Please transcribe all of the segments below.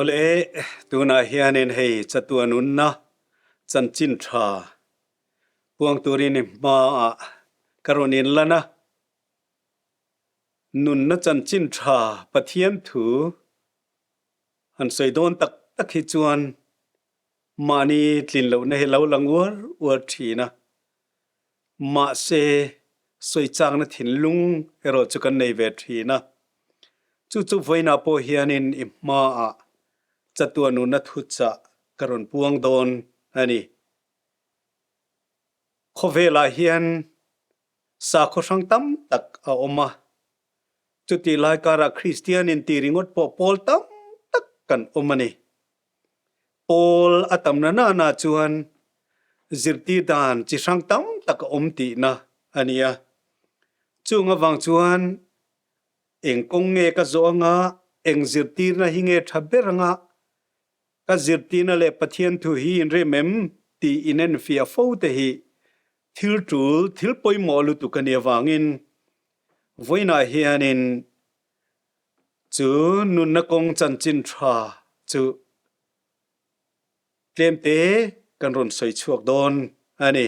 Awle, tunah hianin hei chatuan unna chanchin tha puang turin i hmaah ka rawn inlan a. Nunna chanchin tha Pathian thu han sawi dawn tak tak hi chuan mahni tlin lohna hi lo lang uar uar thin a. Mahse, sawi chakna thinlung erawh chu kan nei ve thin a. Chu chu vawiinah pawh hianin i hmaah chatuan nuna thuchah ka rawn puang dawn a ni. Khawvelah hian sakhaw hrang tam tak a awm a, chutih lai karah Kristian inti ringawt pawh pawl tam tak kan awm a ni. Pawl a tamna nana chuan zirtir dan chi hrang tam tak a awm tihna a ni a. Chung avang chuan eng kawng nge ka zawh anga, eng zirtirna hi nge tha ber anga, ka zirtirna leh Pathian thu hi inrem em tih inenfiah fo te hi thil tul, thil pawimawh lutuk a nih avangin vawiinah hianin Chu nunna kawng chanchin tha chu tlemte kan rawn sawi chhuak dawn a ni.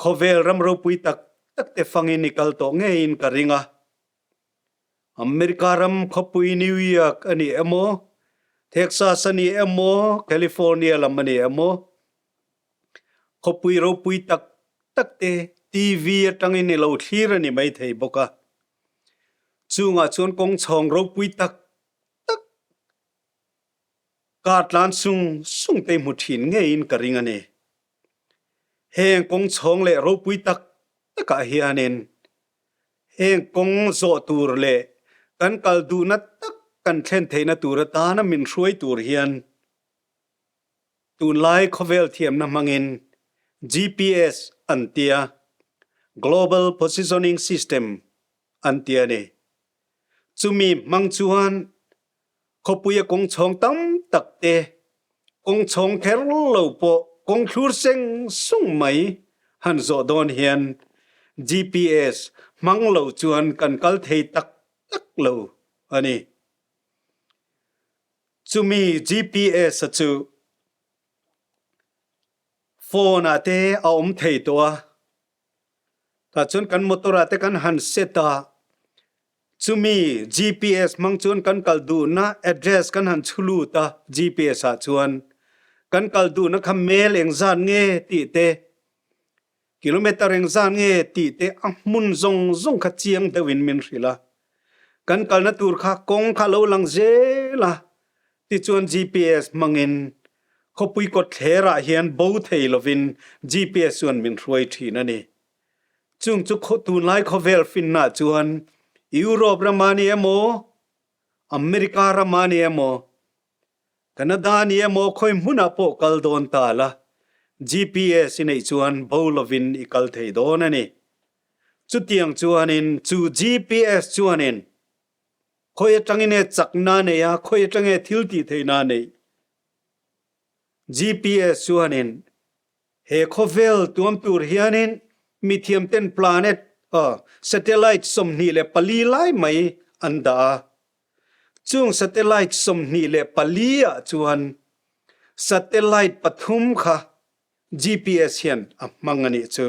Khawvel ram ropui tak tak te fangin i kal tawh ngeiin ka ring a. America ram khawpui New York a ni emaw, Texas a ni emaw, California lam a ni emaw, Khawpui ropui tak tak te TV atangin i lo thlir a ni maithei bawk a. Chungah chuan kawng chhawng ropui tak tak kar tlan sung sung te hmu thin ngeiin ka ring a ni. Heng kawng chhawng leh ropui tak takah hianin heng kawng zawh tur leh kan kal duhna tak kan thlen theihna tur atana min hruai tur hian Tunlai khawvel thiamna hmangin GPS an tia, Global Positioning System an ti a ni. Chumi hmang chuan khawpuia kawng chhawng tam tak te, kawng chhawng kher lo pawh kawng thlur seng sung mai han zawh dawn hian GPS hmang lo chuan kan kal thei tak tak lo a ni. Chumi GPS-a chu phone-ah te a awm thei tawh a, tah chuan kan motor-ah te kan han set a, chumi GPS hmang chuan kan kal duhna address kan han chhu lut a GPS-ah chuan kan kal duhna kha mail engzat nge tih te, Kilometer engzat nge tih te a hmun zawng zawng kha chiang deuhin min hrilh a. Kan kalna tur kha kawng kha lo lang zel a, tichuan GPS hmangin khawpui kawtthlerah hian bo thei lovin GPS chuan min hruai thin a ni. Chung chu tunlai khawvel finna chuan Europe rama ni emaw, America rama ni emaw, Canada ni emaw khawi hmunah pawh kal dawn ta la, GPS i neih chuan bo lovin i kal thei dawn a ni. Chutiang chuanin chu GPS chuanin khawi atangin nge chakna a neih a, khawi atang nge thil tih theihna a neih? GPS chuanin he khawvel tuam tur hianin mithiamten planet, satellite 24 lai mai an dah a. Chung satellite 24 ah chuan satellite pathum kha GPS hian a hmang a nih chu.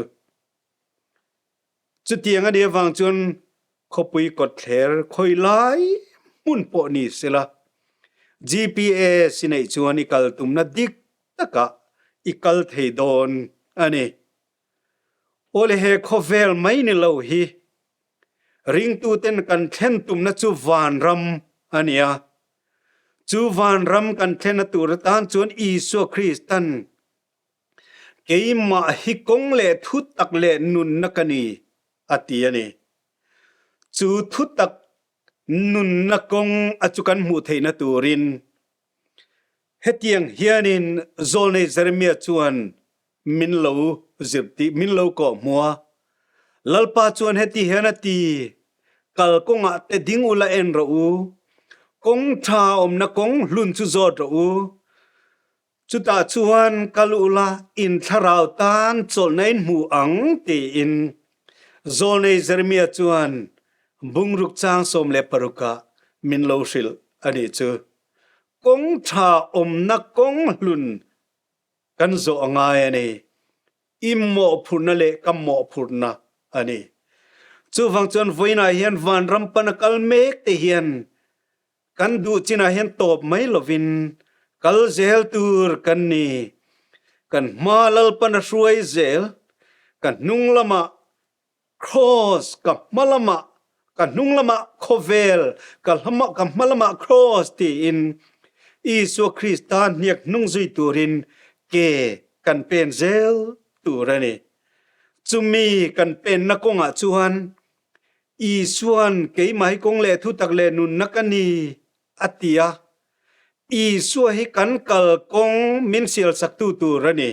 Chutiang a nih avang chuan khawpui kawtthler khawi lai hmun pawh ni sela GPS i neih chuan i kal tumna dik takah i kal thei dawn a ni. Awle he khawvel mai ni lo hi Ringtuten kan thlen tumna chu vanram a ni a. Chu vanram kan thlenna tur atan chuan Isua Kristan keimah hi kawng leh thutak leh nunna ka ni a ti a ni. Chu thutak nunna kawng a chu kan hmuh theihna turin Hetiang hianin Zawlnei Jeremiah chuan min lo zirtir, min lo kawhhmuh a. Lalpa chuan heti hian a ti, Kal kawngah te ding ula en rawh u, kawng tha awmna kawng hlun chu zawt rawh u. Chutah chuan kal ula in thlarau tan chawlhna in hmu ang tiin Zawlnei Jeremiah chuan bungruk chang 16 ah. min lo hrilh a nih chu. Kawng tha awmna kawng hlun kan zawh a ngai a ni. I mawhphurhna leh ka mawhphurhna a ni. Chuvang chuan vawiinah hian vanram pana kal mek te hian kan duh chinah hian tawp mai lovin kal zel tur kan ni. Kan hma Lalpan a hruai zel, ka hnung lamah Cross ka hma lamah ka hnung lamah khawvel ka ka hma lamah cross tiin Isua Krista hniak hnung zui turin ke kan pen zel tur a ni. Chumi kan penna kawngah chuan Isuan keimah hi kawng leh thutak leh nunna ka ni a ti a, Isua hi kan kal kawng min sialsaktu tur a ni.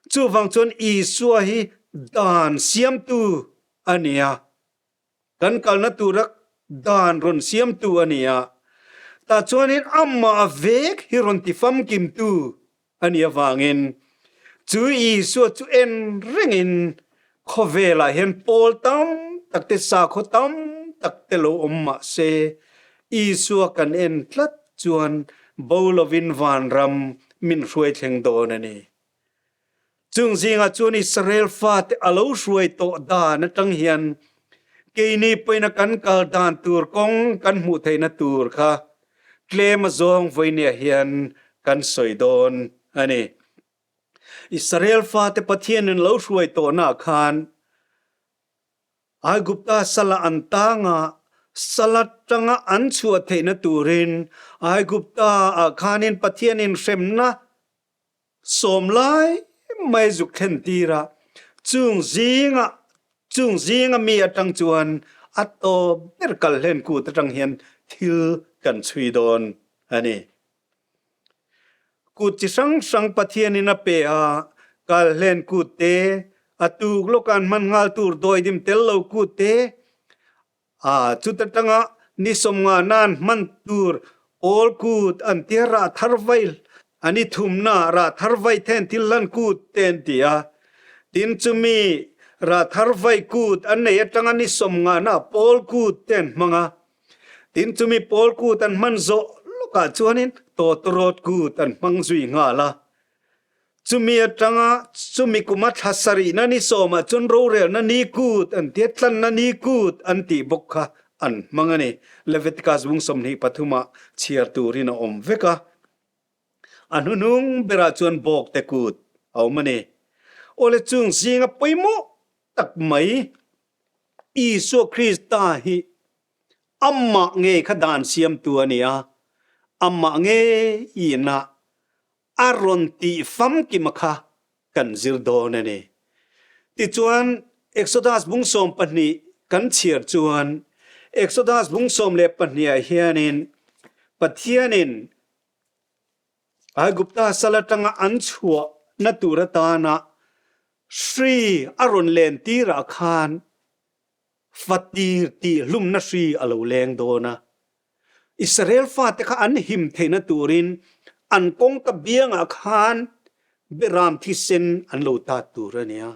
Chuvang chuan Isua hi dan siamtu a ni a, kan kalna tura dan rawn siamtu a ni a, tah chuanin amah vek hi rawn ti famkimtu a nih avangin chu Isua chu en rengin khawvelah hian pawl tam tak te, sakhaw tam tak te lo awm mah se Isua kan en tlat chuan bo lovin vanram min hruai thleng dawn a ni. Chung zingah chuan Israel fate a lo hruai tawh dan atang hian keini pawhin a kan kal dan tur kawng kan hmuh theihna tur kha tlem azawng vawinia hian kan sawi dawn a ni. Israel fate Pathianin lo hruai tawhnaah khan Aigupta sala an tang a, sal atanga an chhuah theihna turin Aigupta ah khanin Pathianin hremna sawm lai mai zuk thlen tir a, chung zinga chung zinga mi atang chuan a tawp ber kal hlen kut atang hian thil kan chhui dawn a ni. Kut chi hrang hrang Pathianin a pe a, kal hlen kut te, a tuk lawk an hman nghal tur dawidim tel lo kut te, a chuta tanga ni sawmnga nan hman tur pawl kut an tia rah thar vai an i thumna rah thar vai then thil hlan kut te an ti a. Tin chumi rah thar vai kut an nei atanga ni sawmnga na pawl kut te an hmang a. Tin chumi pawl kut an hman zawh lawkah chuanin tawtawrawt kut an hmang zui nghal a. Chumi atanga chumi kuma thla sarihna ni sawmah chuan rorelna ni kut an tia tlanna ni kut an tih bawk kha an hmang a ni. Leviticus bung 23 ah chhiar turin a awm vek a. A hnuhnung berah chuan bawkte kut a awm a ni. Awle chung zinga pawimawh tak mai Isua Krista hi amah ngei kha dan siamtu a ni a, amah ngeiin a a rawn tih famkima kha kan zir dawn a ni. Tichuan, Exodus bung 12 kan chhiar chuan, Exodus bung 12 ah hianin Pathianin Aigupta sal atanga an chhuahna tur atana Hri a rawn len tirah khan fatir tih hlumna hri a lo leng dawn a. Israel fate kha an him theihna turin an kawngka biangah khan beram thisen an lo tat tur a nia.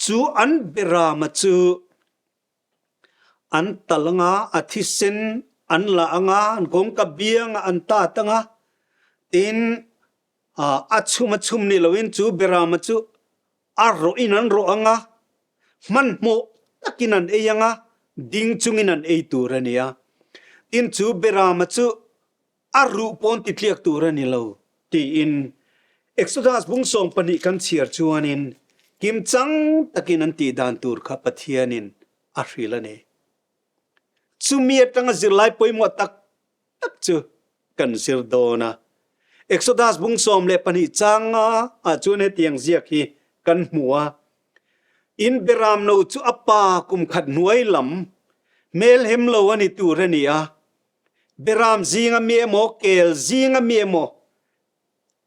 Chu an berama chu an tal anga, a thisen an la anga, an kawngka biangah an tat anga, tin a chhum a chhum ni loin chu berama chu a rawhin an rawh anga, hmanhmawh takin an ei anga, ding chungin an ei tur a ni a. Tin chu berama chu a ruh pawn titliak tur a ni lo tiin Exodus bung 12 kan chhiar chuanin kimchang takin an tih dan tur kha Pathianin a hrilh a ni. Chumi atanga zirlai pawimawh tak tak chu kan zir dawn a. Exodus bung 12 changa ah chuan hetiang ziak hi kan hmu a, In beram no chu a pa kum khat hnuai lam hmelhem lo a ni tur a ni a, beram zinga mi emaw kel zinga mi emaw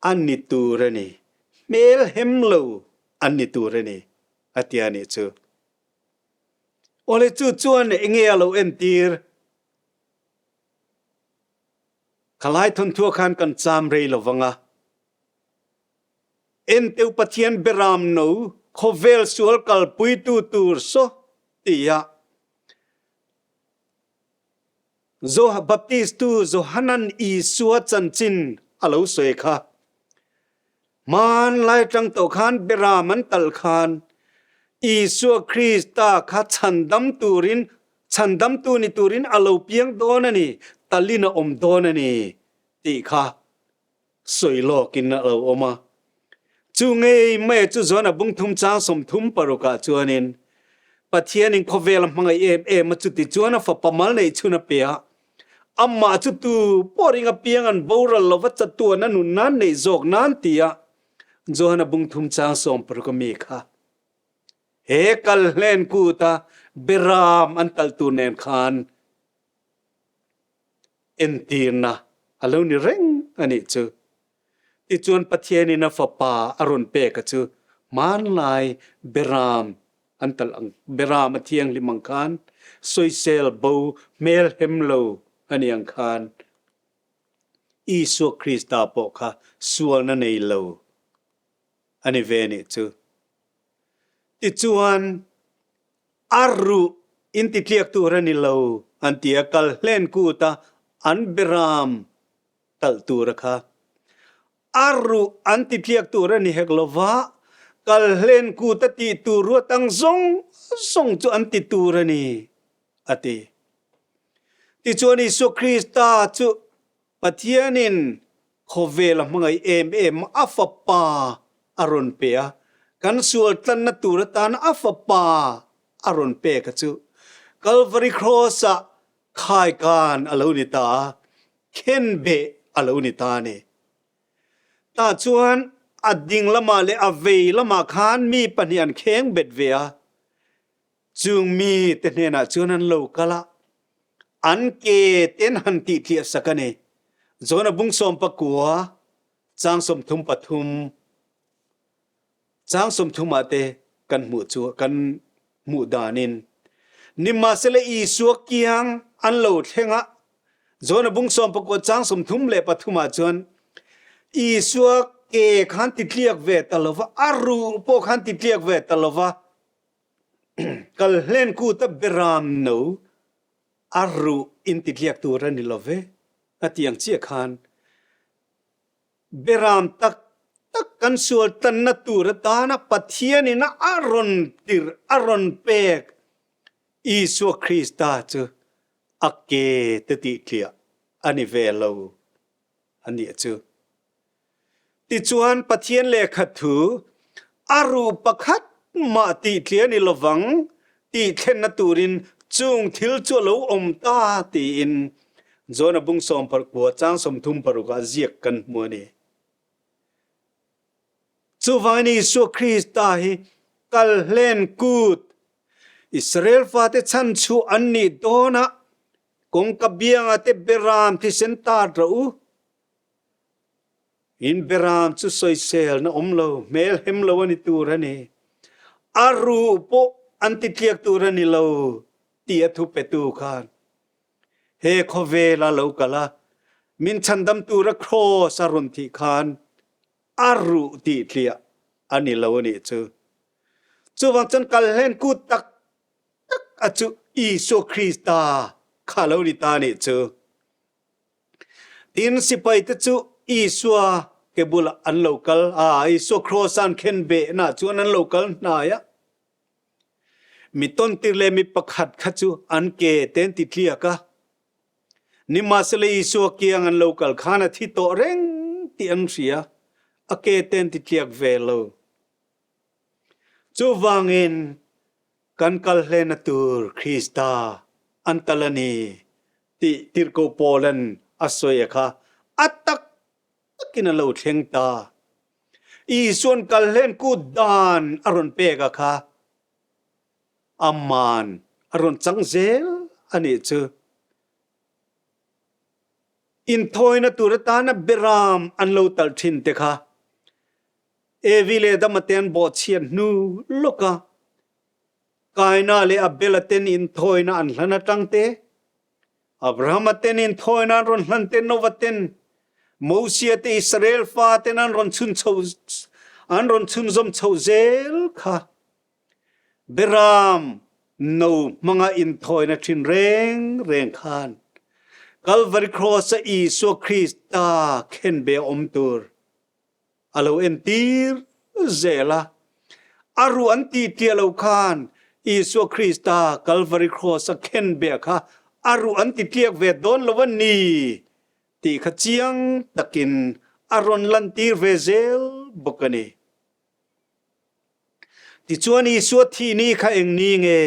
a ni tur a ni, hmelhem lo an ni tur a ni, a ti a nih chu. Awle chu chuan enge a lo entir? Khalai thawnthuah khan kan cham rei lo vang a. Enteu Pathian beram no khawvel sual kalpuitu tur saw tia. Baptist tu Johanan Isua chanchin a lo sawi kha. Hmanlai tang tawh khan beram an tal khan Isua Krista kha chhandam turin chhandamtu ni turin a lo piang dawn a ni, talin a awm dawn a ni tih kha sawi lawkin a lo awm a. Chu ngei mai chu John-a bungthum chang 36 ah chuanin Pathianin khawvel a hmangaih em em a, chuti chuan a fapa mal neih chhun a pe a, amah chu tu pawh ring apiang an boral lova chatuan a nun nan neih zawk nan tia John-a bungthum chang 60 a mi kha he kal hlen kuta beram an talh tur nen khan entirna a lo ni reng a nih chu. Tichuan Pathianin a Fapa a rawn pek a chu hmanlai beram an talh ang beram a thianghlim ang khan sawisel bo hmel hem lo a ni ang khan Isua Krista pawh kha sualna nei lo a ni ve nih chu. Tichuan a ruh in ti tliak tur a ni lo an ti a, kal hlen kut a an beram talh tur a kha. A ruh an ti tliak tur a ni hek lo va, kal hlen kut a tih tur ruat ang zawng zawng chu an ti tur a ni, a ti. Tichuan Isua Krista chu Pathianin khawvel a hmangaih em em a Fapa a rawn pe a, kan sual tlanna tur atan a Fapa a rawn pek a chu Kalvari Kraws-ah khaikan a lo ni ta a, khenbeh a lo ni ta a ni. Tah chuan a ding lamah leh a vei lamah khan mi pahnih an kheng bet ve a, Chung mite hnenah chuan an lo kal a, an ke ten han tihtliah sak a ni. Jona bung 19, chang 33, chang 30 ah te kan hmuh chu kan hmuh danin nimahsela Isua kiang an lo thleng a, Jona bung 19 chang 33 ah chuan Isua ke khan titliak ve ta lova, a ruh pawh khan titliak ve ta lova, Kal hlen kut a beram no a ruh in ti tliak tur a ni lo ve a ti ang chiah khan beram tak tak kan sual tanna tur atana Pathianin a rawn tirh a rawn pek Isua Krista chu a ke te tih tliah a ni ve lo a nih chu. Tichuan Pathian lehkha thu a ruh pakhat mah tih tliah ni lovang tih thlenna turin chung thil chu a lo awm ta tiin Jona bung 19 chang 36 ah ziak kan hmu a ni. Chuvangin Isua Krista hi kal hlen kut Israel fate chhanchhuah an nih dawnah kawngka biangah te beram thisen tat rawh u. In beram chu sawiselna awm lo, hmel hem lo a ni tur a ni. A ruh pawh an ti tliak tur a ni lo tih a thu petu khan he khawvela lo kal a, min chhandam tura kraws a rawn thih khan a ruh tih tliah a ni lo a nih chu. Chuvang chuan kal hlen kut tak tak a chu Isua Krista kha lo ni ta a nih chu. Tin, sipaite chu Isua ke bulah an lo kal a, Isua kraws an khen behna chuan an lo kal hnai a. Mi tawntir leh mi pakhat kha chu an ke te an ti tliak a. Nimahsela Isua kiang an lo kal khan a thi tawh reng tih an hria, a ke te an ti tliak ve lo. Chuvangin kan kal hlena tur Krista an tal a ni tih Tirhkoh Paula'n a sawi a kha a tak takin a lo thleng ta. Isua'n kal hlen kut dan a rawn pek a kha aman a rawn chang zel a nih chu. Inthawina tur atana beram an lo talh thin te kha Evi leh Adama te an bawhchhiat hnu lawk a, Kaina leh Abela ten inthawina an hlan atang te, Abrahama ten inthawina an rawn hlan te, Nova ten, Mosia te Israel fa ten an rawn chhun chho an rawn chhunzawm chho zel kha Beram no hmanga inthawina thin reng reng khan. Calvary Cross a Isua Krista khenbeh a awm tur a lo entir zel a. A ruh an tih tliah lo khan Isua Krista Calvary Cross a khenbeh kha a ruh an ti tliak ve dawn lo a ni tih kha chiang takin a rawn lantir ve zel bawk a ni. Tichuan Isua thih ni kha eng ni nge?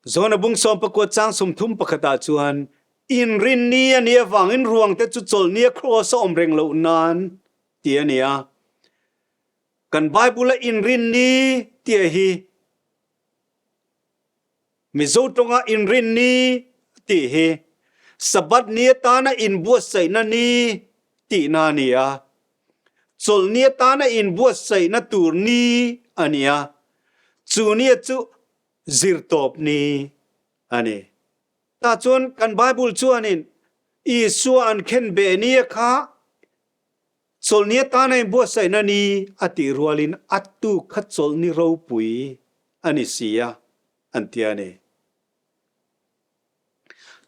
Zona bung sawm pakua chang 31 ah chuan inrin ni a nih avangin ruangte chu chawlhni a cross a awm reng loh nan ti a ni a. Kan Bible a inrin ni tih hi Mizo tawnga inrin ni tih hi Sabbath ni atana inbuatsaihna ni tihna a ni a. Chawlhni atana inbuatsaihna tur ni a ni a. Chu nia chu zirtawp ni a ni. Tah chuan kan Bible chuanin Isua an khenbeh nia kha chawlhni atana inbuatsaihna ni a tih rualin a tuk kha chawlhni ropui a ni si a, an ti a ni.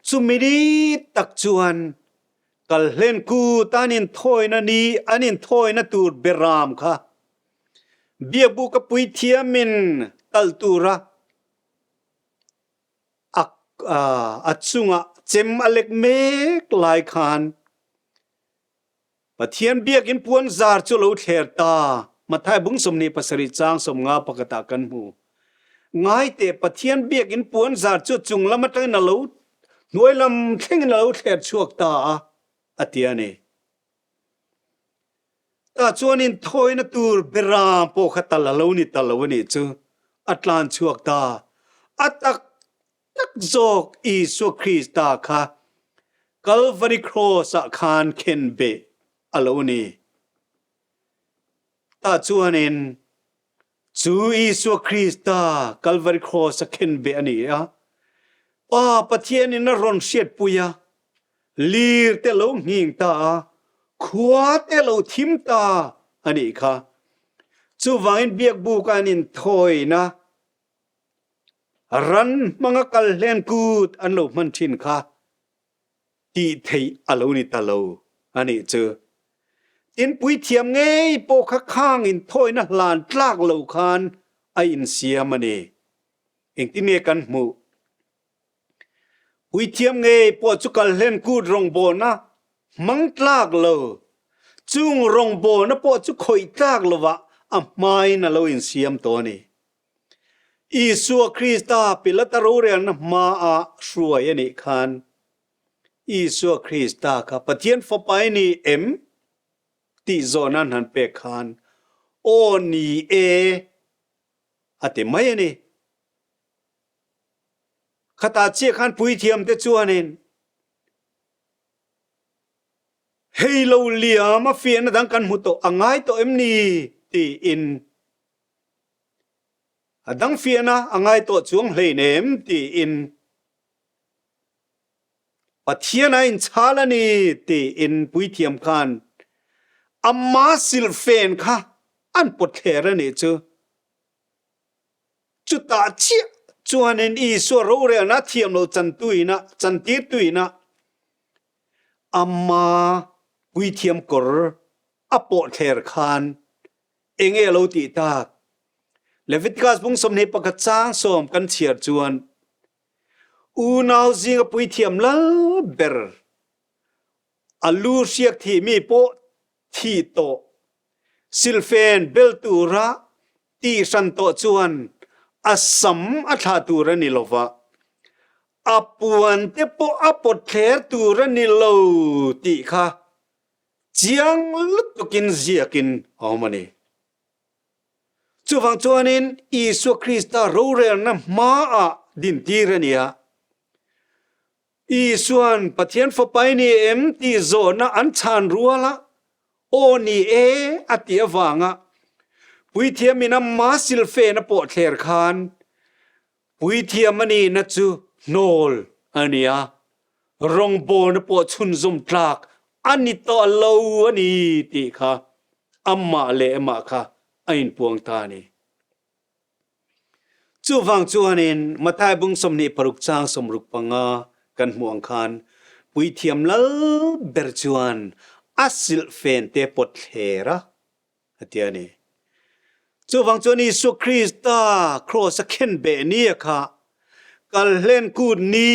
Chumi ni tak chuan Kalhlen kut an inthawina ni an inthawina tur beram kha Biakbuka puithiamin talh tura a a chungah chem a lek mek lai khan Pathian biakinn puan zar chu lo thler ta. Matthai bung 27 chang 50 pakhatah kan hmu. Ngai teh Pathian biakinn puan zar chu chung lam atangin a lo hnuai lam thlengin a lo thler chhuak ta a, a ti a ni. Tah chuan inthawina tur beram pawh kha tal a lo ni ta lo a nih chu. A tlan chhuak ta. A tak tak zawk Isua Krista kha Kalvari Cross-ah khan khenbeh a lo ni. Tah chuanin chu Isua Krista Kalvari Cross-a khenbeh a ni a, Pa Pathianin a rawn hriatpui a, lir te lo nghing ta a, khua te lo thim ta a nih kha. Chuvangin biakbuk an inthawina ran hmanga kal hlen kut an lo hman thin kha tih theih a lo ni ta lo a nih chu. Tin, puithiam ngei pawh kha khang inthawina hlan tlak lo khan a insiam a ni. Engtin nge kan hmuh? Puithiam ngei pawh chu kalhlen kut rawngbawlna hmang tlak lo, chung rawngbawlna pawh chu khawih tlak lovah a hmain a lo insiam tawh a ni. Isua Krista Pilata rorelna hmaah hruai a nih khan, Isua Krista kha Pathian Fapa i ni em? tih zawhna an han pek khan, Aw ni e, a ti mai a ni. Khatah chiah khan puithiamte chuanin hei lo liam a fiahna dang kan hmu tawh a ngai tawh em ni tiin a dang fiahna a ngai tawh chuang hleinem tiin Pathian a inchhal a ni tiin puithiam khan ama silhfen kha an pawt thler a nih chu. Chutah chiah chuanin Isua rorelna thiam lo chantuina, chantirtuina ama puithiam kawr a pawh thler khan enge a lo tih tak? Leviticus bung 21 chang sawm kan chhiar chuan unau zinga puithiam lal ber a lu hriak thih mi pawh thih tawh silfen bel tura tih hran tawh chuan a sam a thlah tur a ni lo va, a puan te pawh a pawt thler tur a ni lo tih kha chiang lutukin ziakin a awm a ni. Chuvang chuanin Isua Krista rorelna hmaah dintir a ni a. Isua'n Pathian Fapa i ni em tih zawhna an chhan ruala Aw ni e a tih avanga Puithiamin ama silfen a pawh thler khan Puithiam a nihna chu hnawl a ni a, rawngbawlna pawh chhunzawm tlak a ni tawh lo a ni tih kha amah leh amah kha a inpuang ta a ni. Chuvang chuanin Matthai bung 26 chang 65 kan hmuh ang khan. Puithiam lal ber chuan a silhfen te pawt thler a, a ti a ni. Chuvang chuan Isua Krista kraws a khen beh ni a kha kalhlen kut ni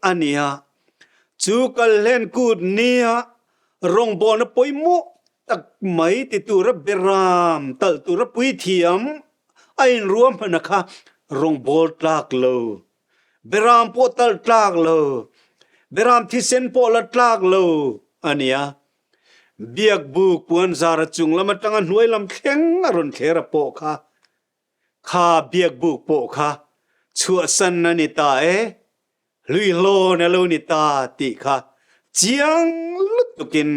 a ni a. Chu kalhlen kut nia rawngbawlna pawimawh tak mai ti tura beram talh tura puithiam a inruahmana kha rawngbâwl tlâk lo, beram pawh talh tlâk lo, beram thisen pawh la tlâk lo a ni a. Biakbuk puanzara chung lam aṭanga hnuai lam thleng a rawn thler a pawh kha, kha biakbuk pawh kha chhuahsan a ni ta e, hluihlawn a lo ni ta tih kha chiang lutukin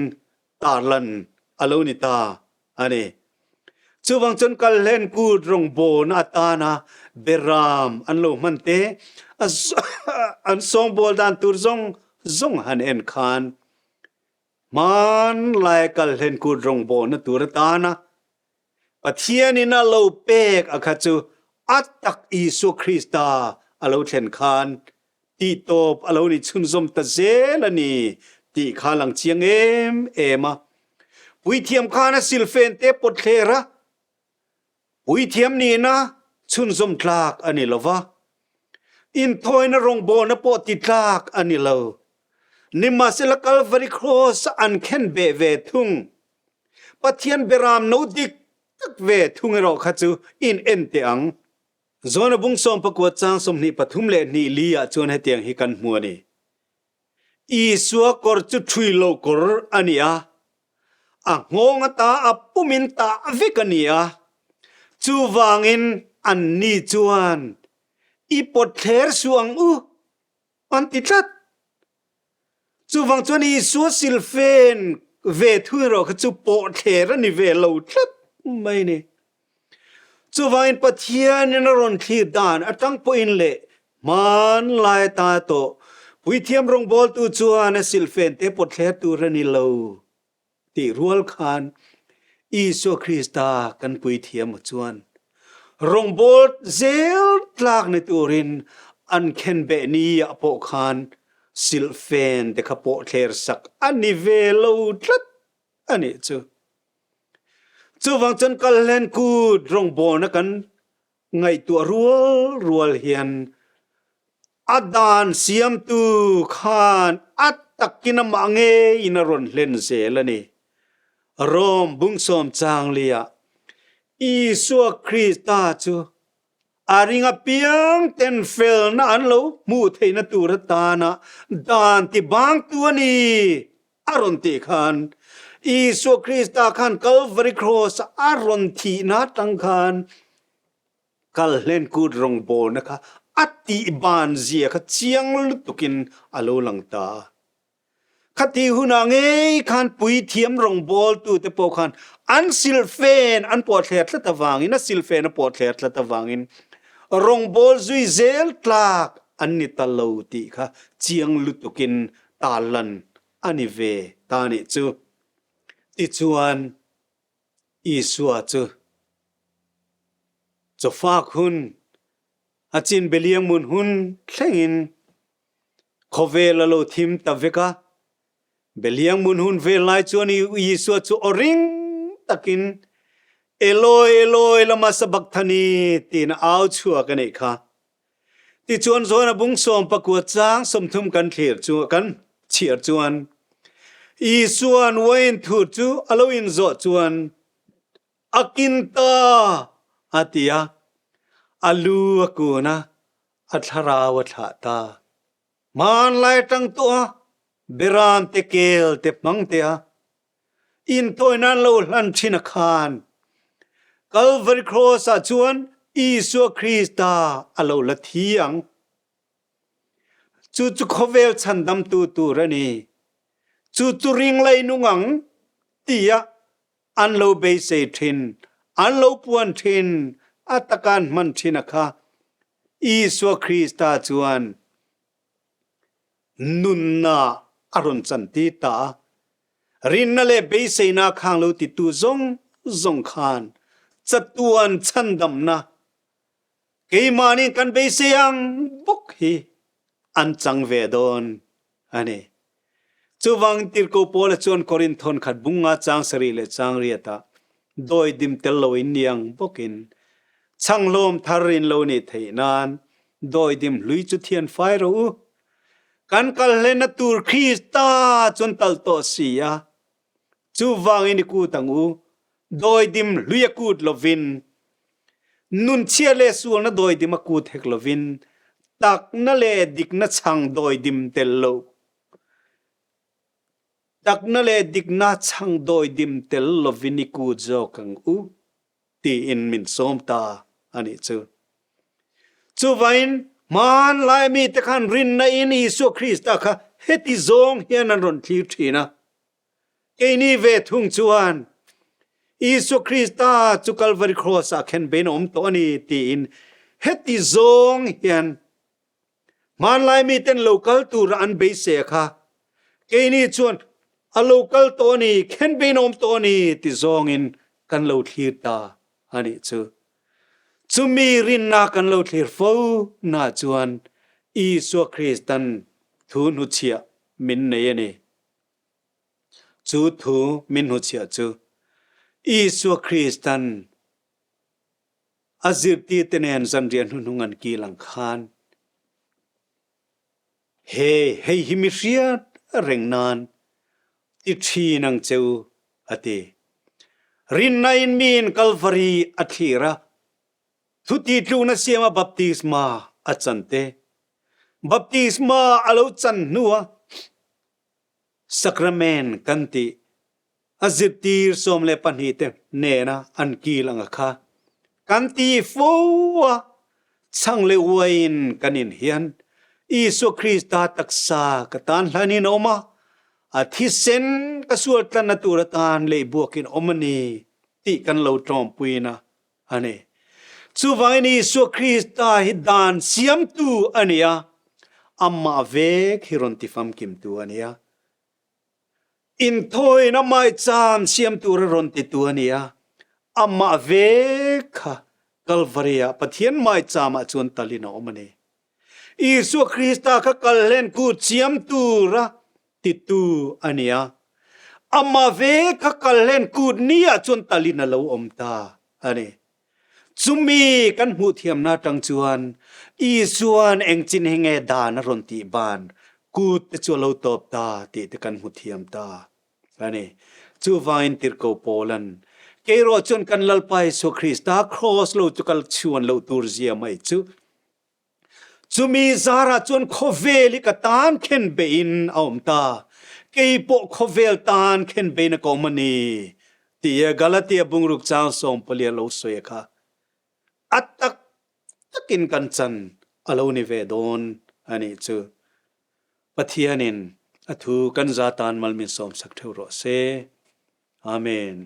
tarlan a lo ni ta a ni. Chuvang chuan kalhlen kut rawngbawlna atana beram an lo hman te, an sawngbawl dan tur zawng zawng han en khan hmanlai kalhlen kut rawngbawlna tur atana Pathianin a lo pek a kha chu a tak Isua Krista a lo thlen khan tihtawp a lo ni chhunzawm ta zel a ni tih kha lang chiang em em a. Puithiam khan a silfen te pawt thler a, puithiam nihna chhunzawm tlak a ni lo va, inthawina rawngbawlna pawh ti tlak a ni lo. Nimahsela Kalvari Kraws a an khen beh ve thung. Pathian beram no dik tak ve thung erawh kha chu in en teh ang. Zona bung sawmpakua chang 23 leh hnih li ah chuan hetiang hi kan hmu a ni. Isua kawr chu ṭhui lo kawr a ni a, a nghawng ata a pumin tah vek a ni a, chuvangin anni chuan i pawt thler suh ang u an ti tlat. Chuvang chuan Isua silfen ve thu erawh kha chu pawhthler a ni ve lo tlat mai ni. Chuvangin Pathianin a rawn thlir dan atang pawhin leh hmanlai ta tawh puithiam rawngbawltu chuan a silfen te pawhthler tur a ni lo tih rual khan Isua Krista kan puithiam chuan rawngbâwl zel tlak ni turin an khenbeh ni ah pawh khan silhfen te kha pawh thler sak a ni ve lo tlat a nih chu. Chuvang chuan kalhlen kut rawngbawlna kan ngaihtuah rual rual hian a dan siamtu khan a takin amah ngeiin a rawn hlen zel a ni. Rom bungsawm changlia Isua Krista chu a ring apiang ten felna an lo hmuh theihna tur atana dan tibangtu a ni a rawn tih khan Isua Krista khan Kalvari Cross a rawn thihna atang khan Kalhlen kut rawngbawlna kha a tihban zia kha chiang lutukin a lo lang ta a. Khati hunah ngei khan puithiam rawngbawltute pawh khan an silfen an pawhthler tlat avangin, a silfen a pawhthler tlat avangin rawngbâwl zui zel tlak an ni ta lo tih kha chiang lutukin tarlan a ni ve ta nih chu. Tichuan, Isua chu chawfak hun, a chin beliang mun hun thlengin Khawvel a lo thim ta vek a, Beliang mun hun vel lai chuan Isua chu aw ring takin, Eloi, Eloi, lama sabakthani, tiin a au chhuak a nih kha. Tichuan zawn a bung 19 chang 30 kan thlir chu kan chhiar chuan Isua'n uain thur chu a lo inzawh chuan a kin ta a ti a, a lu a kun a, a thlarau a thlah ta. Hmanlai atang tawh a beram te kel te hmang te a intawi nan lo hlan thin a khan Calvary Cross ah chuan Isua Krista a lo la thi ang. Chu chu khawvel chhandamtu tur a ni. Chu chu ring lei nung ang tia an lo beisei thin, an lo puan thin, a taka an hman thin a kha Isua Krista chuan nunna a rawn chantir ta a. Rinna leh beiseina khang lo titu zawng zawng khan chatuan chhandamna keimahni kan beisei ang bawk hi an chang ve dawn a ni. Chuvang tirhkoh Paula chuan Korinth thawnkhat bunga chang sarih leh chang riatah dawidim tel loin ni ang bawkin chhanghlawm thar in lo nih theih nan dawidim hlui chu thian fai rawh u. Kan kal hlenna tur Krista chuan tal tawh si a, chuvangin i kut ang u. Dawidim hlui a kut lovin, nunchhia leh sualna dawidim a kut hek lovin, takna leh dikna chhang dawidim tel lo Takna leh dikna chhang dawidim tel lovin i kut zawk ang u, tiin min sawm ta a nih chu. Chuvain, hmanlai mite khan rinna in Isua Krista kha heti zawng hian an rawn thlir thin a. Keini ve thung chuan Isua Krista chu Kalvari Kraws-ah khen bein a awm tawh a ni tiin heti zawng hian Hmanlai miten lo kal tura an beisei kha keini chuan a lo kal tawh a ni, khenbein a awm tawh a ni ti zawngin kan lo thlir ta a nih chu. Chumi rinna kan lo thlir fo na chuan Isua Kristan thu hnuchhiah min nei a ni. Chu thu min hnuchhiah chu Isua Kristan A zirtirte nen zanriah hnuhnung an kil ang khan he hei hi mi hriat reng nan ti thin ang che u, a ti. Rinna in miin Kalvari a thlir a, thuti tlukna siama baptisma a chan te, baptisma a lo chan hnua sacrament kan tih A zirtir 12 te nena an kil anga kha kan ti fo a, chhang leh uaiin kan in hian Isua Krista taksa ka tan hlanin a awm a, a thisen ka sual tlanna tur atan leihbuakin awm a ni tih kan lo tawmpuina a ni. Chuvangin Isua Krista hi dan siamtu a ni a, amah vek hi rawn tifamkimtu a ni a. Inthawiin a maicham siam tur a rawn titu a ni a, amah ve kha Kalvari-ah Pathian maichamah chuan talin a awm a ni. Isua Krista kha kalhlen kut siam tura titu a ni a, amah ve kha kalhlen kut niah chuan talin a lo awm ta a ni. Chumi kan hmuh thiamna atang chuan Isua'n eng chin hi nge dan a rawn tih ban kut te chu a lo tawp ta tih te kan hmu thiam ta a ni. Chuvangin Tirhkoh Paula'n, Keirawh chuan kan Lalpa Isua Krista kraws lo chu ka chhuan loh tur zia mai chu Chumi zarah chuan khawvel hi ka tan khen beihin a awm ta, kei pawh khawvel tan khen beihin a ka awm a ni, tia Galatia bungruk chang sawmpalia lo sawi a kha a tak takin kan chan a lo ni ve dawn a nih chu. Pathianin a thu kan za tan mal min sawmsak theuh rawh se. Amen.